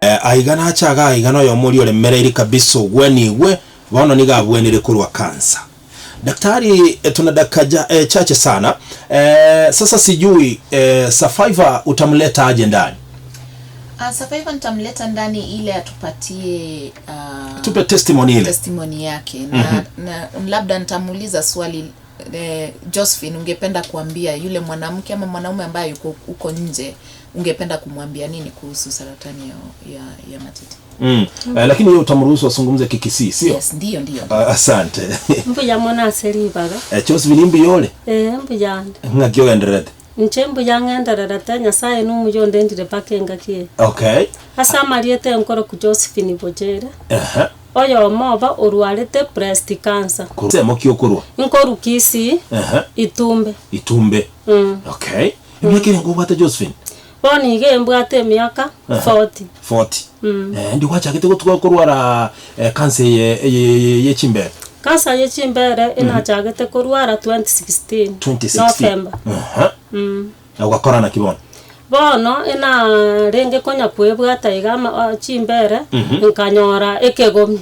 Aiga nache iga aiga noyomo oria oremereiri kabisa ogwenigwe, bono nigo abwenire korwa kansa. Daktari tuna dakika ja, eh, chache sana eh, sasa sijui eh, Survivor utamleta aje ndani? Uh, Survivor nitamleta ndani ile atupatie Tupe testimony ile. testimony yake na, na labda nitamuuliza swali eh, Josephine, ungependa kuambia yule mwanamke ama mwanaume ambaye yuko huko nje, ungependa kumwambia nini kuhusu saratani ya, ya, ya matiti? Eh, lakini yeye utamruhusu azungumze Kikisii, sio? Yes, ndiyo ndiyo. Ah, asante. Mbuya mono ase ribaga. Eh, Josephine mbuya ore? Ee, mbuya ande. Ng'aki ogendererete? Inche mbuya ng'endererete, Nyasaye nomuya ondendire mpaka engaki eye. Okay. Ase amarieta enkoroku Josephine Bochere. Ehe. Oyomo obo orwarete breast cancer. Korwa ensemo ki okorwa? Nkorwa Kisii, Ehe. Itumbe. Itumbe. Okay. Emiaka ere nkobwate Josephine? Bono iga embwate emiaka 40. 40. Eh, ndi gwachagete gotuga korwara eh, cancer eye eye ye chimbere? Cancer ye chimbere enachagete korwara 2016, 2016. November. Aha. Na ogakora naki bono? Bono enarenge konya kwebwata iga ama chimbere, nkanyora ekegomi.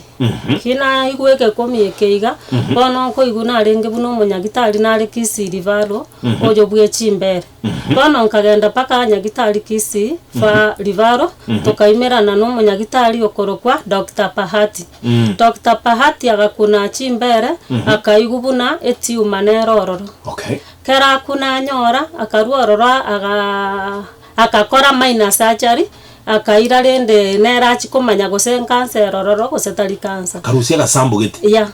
Ki naigwa ekegomi eke iga, bono nkoigwa narenge buna omonyagitari nare Kisii Referral, oyo bwe chimbere. Bono nkagenda mpaka nyagitari Kisii fa Referral, tokaimerana na omonyagitari okorokwa Doctor Bahati. Doctor Bahati agakuna chimbere, akaigwa buna etiuma nere ororo. Okay. Kera akwo nanyora, akarua ororo agaa agakora minor surgery, akaira rende nere achie komanya gose nkansa ere ororo gose tari kansa. Akarusia agasambo gete. Yeah.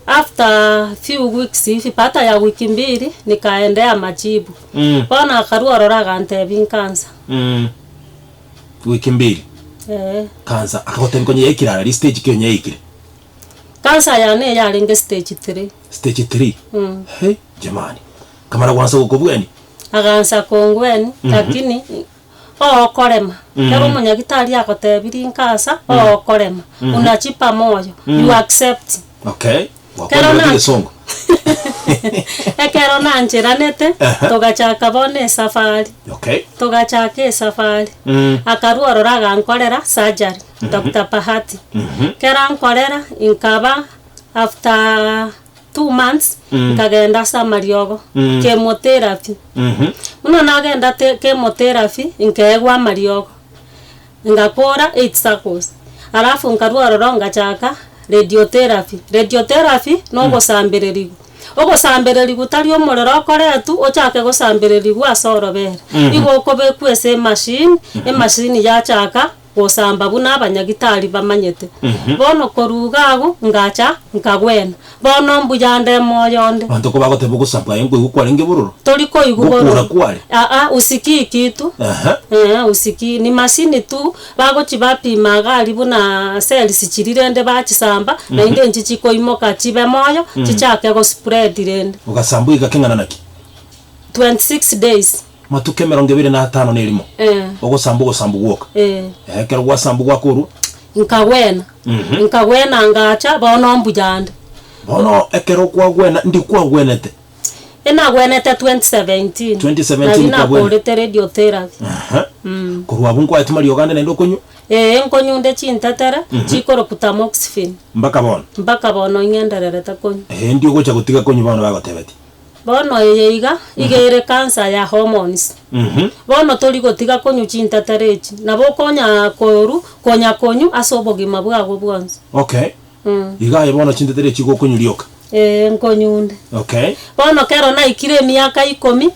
After few weeks hivi, baada ya wiki mbili, nikaendea majibu. Bono akarua ororo agantebia nkansa. Wiki mbili. Eeh. Kansa, akagotebia konya yaikire ara stage ki onye yaikire? Kansa yane eyarenge stage three. Stage three? Hey, jamani. Kamara gwansa gokobweni? Agansa kongweni, lakini ookorema. Ekero omonyagitari agotebirie nkansa, ookorema. Unajipa moyo, you accept. Okay. Ekero Gwakwanire na- egesongo. Ekero nancheranete, togachaka bono esafari. Okay. Togachaka esafari, akarua ororo agankorera surgery, Doctor Bahati. Ekero ankorera, nkaba after 2 months, nkagenda ase amariogo, chemotherapy. Buna nagenda te chemotherapy, nkaegwa amariogo, ngakora eight circles, alafu nkarua ororo ngachaka radiotherapy. Radiotherapy, na ogosambererigwa, ogosambererigwa tari omorero okoretwa ochake gosambererigwa ase orobere, igo okobekwa ase emachine, emachine yachaka gosamba buna abanyagitari bamanyete. Bono korwa iga agwo, ngacha nkagwena. Bono mbuya nde moyo onde. Abanto kobagoteba ogosambwa aye nkoigwa kwarenge bororo? Tori koigwa Gokura bororo. kware? Aa, usikii kitu. Aha. Eeh usikii, ni mashini tu, bagochi bapima iga aria buna cells chiria rende bachisamba, naende inchi chikoimoka chibe moyo, chichake gospread rende. Ogasambwa iga keng'ana naki? 26 days. Matuko emerongo ebere na atano na erimo, Eh. ogosambwa ogosambwa gwoka. Eh. Ehe, ekero gwasambwa gwakorwa. Nkagwena, nkagwena ngacha, bono mbuya ande. Bono ekero kwagwena, ndi kwagwenete? Enagwenete 2017. 2017 Nari kwagwena. nakorete radiotherapy. Aha. Korwa abwo nkwaete mariogo ande naende okonywa? Ee, nkonywa chintetere, chikorokwa tamoxifen. Mpaka bono? Mpaka bono ing'endererete konywa. Ehe, ndi ogocha gotiga konywa bono bagotebetie? Bono eye iga, iga ere cancer ya hormones. Bono tori gotiga konywa chintetere echi, nabo okonya koru, konya konywa ase obogima bwago bwonsi. Okay. Iga aye bono chintetere echi igo okonywa rioka? Ee, nkonywa onde. Okay. Bono kero naikire emiaka ikomi,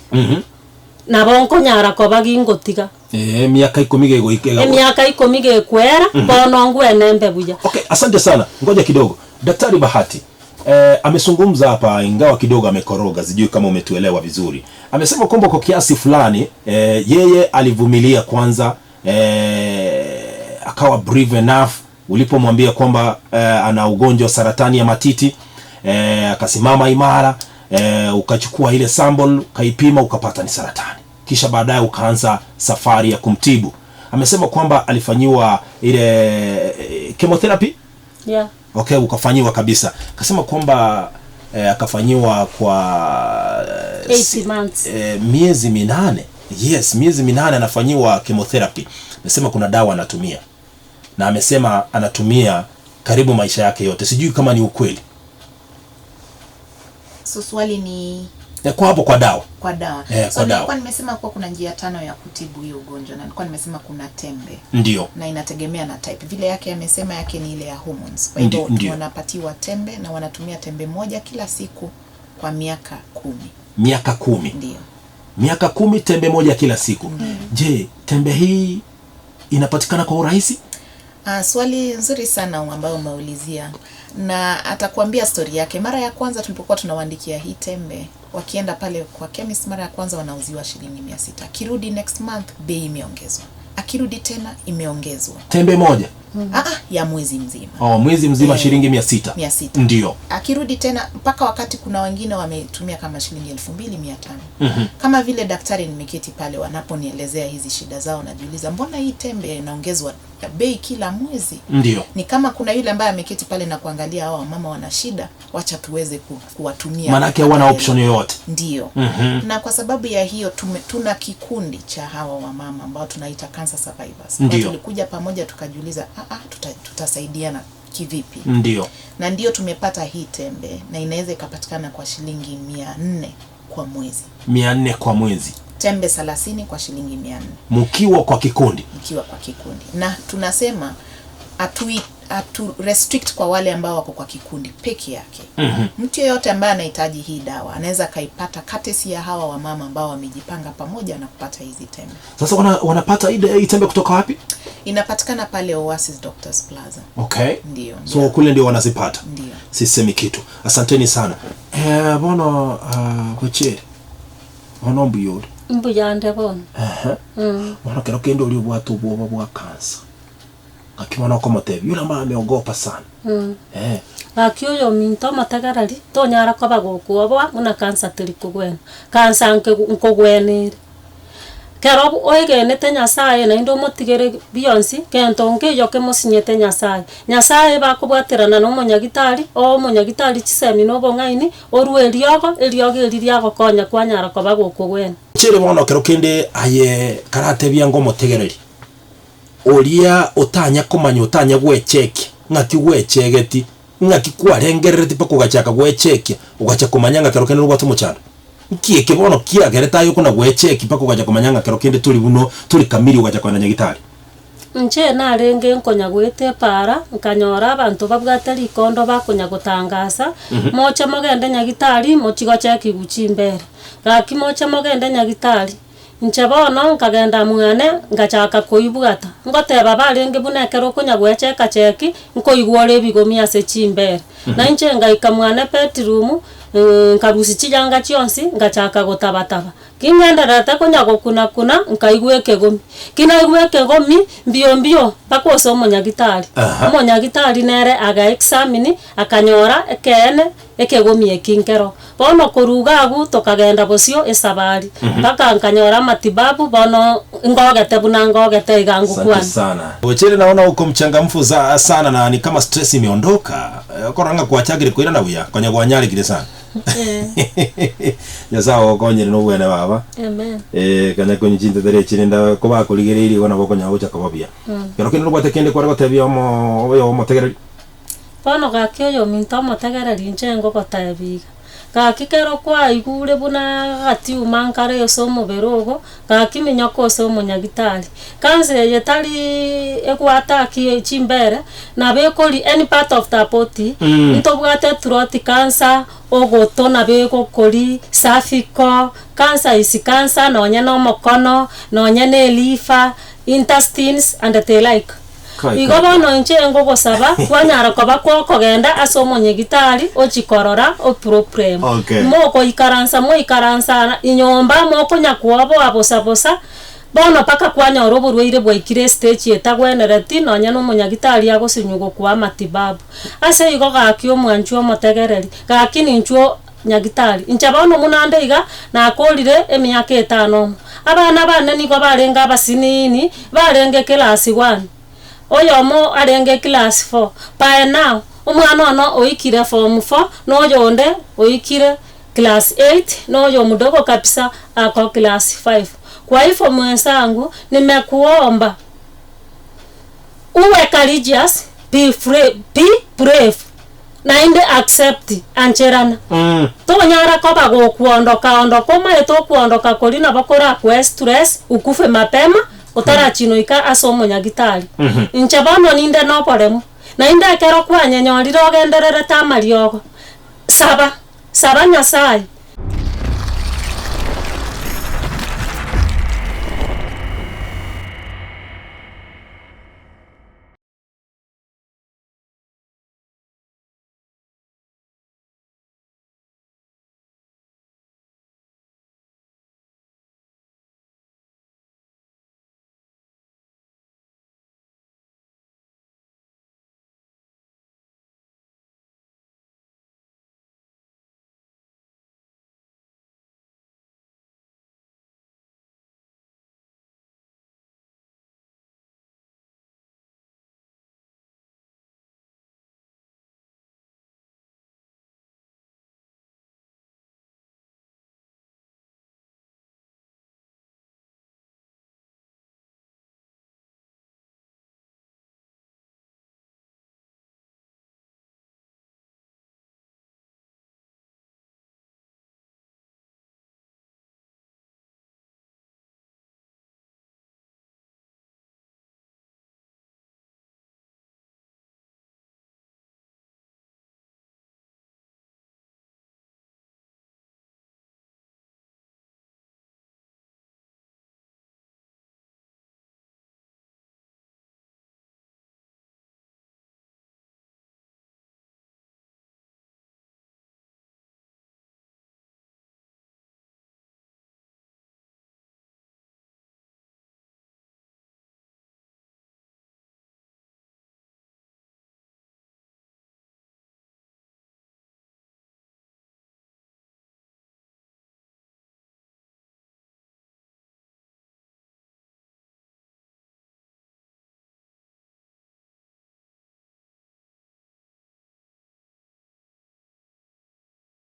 nabo nkonyara koba gingotiga. Ee, emiaka ikomi gegoika iga. Emiaka ikomi gekwera, bono ngwene mbe buya. Okay, asante sana. Ngoja kidogo. Daktari Bahati, eh, amezungumza hapa ingawa kidogo amekoroga, sijui kama umetuelewa vizuri. Amesema kwamba kwa kiasi fulani eh, yeye alivumilia kwanza eh, akawa brave enough ulipomwambia kwamba eh, ana ugonjwa wa saratani ya matiti eh, akasimama imara eh, ukachukua ile sample ukaipima ukapata ni saratani, kisha baadaye ukaanza safari ya kumtibu. Amesema kwamba alifanyiwa ile eh, chemotherapy Yeah. Okay, ukafanyiwa kabisa. Akasema kwamba eh, akafanyiwa kwa eh, Eight months. eh, miezi 8. Yes, miezi 8 anafanyiwa chemotherapy. Amesema kuna dawa anatumia. Na amesema anatumia karibu maisha yake yote, sijui kama ni ukweli. So swali ni Eh, kwa hapo kwa dawa kwa dawa. Eh, So kwa dawa. nilikuwa nimesema kuwa kuna njia tano ya kutibu hiyo ugonjwa na nilikuwa nimesema kuna tembe ndio na inategemea na type. Vile yake amesema yake ni ile ya hormones. Kwa Ndi- hivyo ndio. wanapatiwa tembe na wanatumia tembe moja kila siku kwa miaka 10. miaka 10. Ndio. Miaka 10 tembe moja kila siku. Je, tembe hii inapatikana kwa urahisi? Swali nzuri sana ambayo umeulizia, na atakuambia stori yake. Mara ya kwanza tulipokuwa tunawaandikia hii tembe, wakienda pale kwa chemist mara ya kwanza wanauziwa shilingi 600. Akirudi next month bei imeongezwa, akirudi tena imeongezwa. Tembe moja Ya mwezi mzima. Oh, mwezi mzima shilingi 600. 600. Ndio. Akirudi tena mpaka wakati kuna wengine wametumia kama shilingi 2500. Kama vile daktari nimeketi pale wanaponielezea hizi shida zao, najiuliza mbona hii tembe inaongezwa bei kila mwezi? Ndio. Ni kama kuna yule ambaye ameketi pale na kuangalia hawa wamama wana shida, wacha tuweze kuwatumia. Maanake hawana option yoyote. Ndio. Na kwa sababu ya hiyo tuna kikundi cha hawa wamama ambao tunaita cancer survivors. Kwa Ndio. tulikuja pamoja tukajiuliza, tutasaidiana kivipi? Ndio. Na ndio tumepata hii tembe na inaweza ikapatikana kwa shilingi 400 kwa mwezi. 400 kwa mwezi. Tembe 30 kwa shilingi 400. Mkiwa kwa kikundi. Mkiwa kwa kikundi. Na tunasema hatu restrict kwa wale ambao wako kwa kikundi peke yake. Mtu yeyote ambaye anahitaji hii dawa anaweza akaipata courtesy ya hawa wamama ambao wamejipanga pamoja na kupata hizi tembe. Sasa wanapata hii tembe kutoka wapi? Inapatikana pale Oasis Doctors Plaza. Okay. Ndio. So kule ndio wanazipata. Ndio. Sisemi kitu. Asanteni sana. Bono Bochere. Bono mbuyore. Mbuyande bono. Bono kero kendo uri obwate obwoba bwa kansa. Akimona okomotebi yule ambaye ameogopa sana. Gaki oyo minto omotegereri tonyara koba gokuoboa buna kansa teri kogwena. Kansa nkogwenere. Kero oegenete Nyasaye naende omotigere bionsi kento nkeiyo kemosinyete Nyasaye. Nyasaye bakobwaterana na omonyagitari, o omonyagitari chisemi na obong'aini, orwe eriogo, eriogo eri riagokonya kwanyara koba gokogwena. Chere bono kero kende aye karatebia ngo omotegereri. Oria otanya komanya otanya gwechekia, ng'aki gwechegeti, ng'aki kwarengerereti mpaka ogachaka gwechekia, ogacha komanya ng'a kero kende nobwate omochando. Nkieke bono kiagerete aye okona gwecheki mpaka ogacha komanya ng'a kero kende turi buno, turi kamiri ogacha koenda nyagitari. Nche narenge nkonya gwete para, nkanyora abanto babwate rikondo bakonya gotangasa, moche mogende nyagitari, mochigocheki guchimbere. Gaki moche mogende nyagitari. Nche bono nkagenda mwane, ngachaka koibwata. Ngoteba barenge buna ekero okonya gwecheka cheki, nkoigwora ebigomi ase chimbere. Na inche ngaika mwane bedroom, nkarusia chiyanga chionsi, ngachaka gotabataba. Kingenderete konya gokuna kuna, nkaigwa ekegomi. Kinaigwa ekegomi, mbio mbio, mpaka ase omonyagitari. Omonyagitari nere aga examine, akanyora ekeene, ekegomi eki nkero. Bono koruga agwo tokagenda bosio esabari. Mpaka nkanyora matibabu, bono ngogete buna ngogete iga ngokwana. Asante sana. Bochere naona uko mchangamfu sana na ni kama stress imeondoka. Koranga kuachagire kuira na buya, konya gwanyarikire sana. Nyasaye ogokonyere nobwene baba. Amen. Kanya kwenye chintetere chirinda koba kurigereiri gona bokonya gocha kobabia. Kero kende nobwate kende kware gotebia omo oyo omotegereri. Bono gaki oyo minto omotegereri inche ngogotebiga. Gaki kero kwaigure buna gatiuma nkare ase omobere ogo, gaki minyoko ase omonyagitari. Kansa eye tari egwataki chimbere, nabo ekori any part of the body, ntobwate throat cancer, ogoto nabo egokori, cervical, cancer is cancer, nonye na omokono, nonye na eliver, intestines and the like. Kai, Igo kai. bono inche ngogosaba, kwanyara koba kwokogenda ase omonyagitari, ochikorora oproblem. Okay. Mokoikaransa, moikaransa inyomba, mokonya kuoboa bosa bosa, bono mpaka kwanyora oborwaire bwaikire stage etagwenereti, nonya na omonyagitari agosinywa gokwa matibabu. Ase igo gaki omwanchi omotegereri, gaki ninchwo nyagitari. Inche bono munande iga, nakorire emiaka etano omo. Abana bane nigo barenge abasinini, barenge class 1. Oyomo arenge class 4. By now, omwana ono oikire form 4, noyonde oikire class 8, noyo mdogo kabisa ako class 5. Kwa hivyo mwenzangu, nimekuomba uwe courageous, be fra be brave, naende accept, ancherana. Tonyara koba gokuondoka ondoka omanyete okuondoka koria nabo korakoe stress, ukufe mapema, otarachinoika ase omonyagitari. Inche bono ninde na oboremu, naende ekero kwanyenyorire ogendererete amariogo, saba, saba Nyasaye.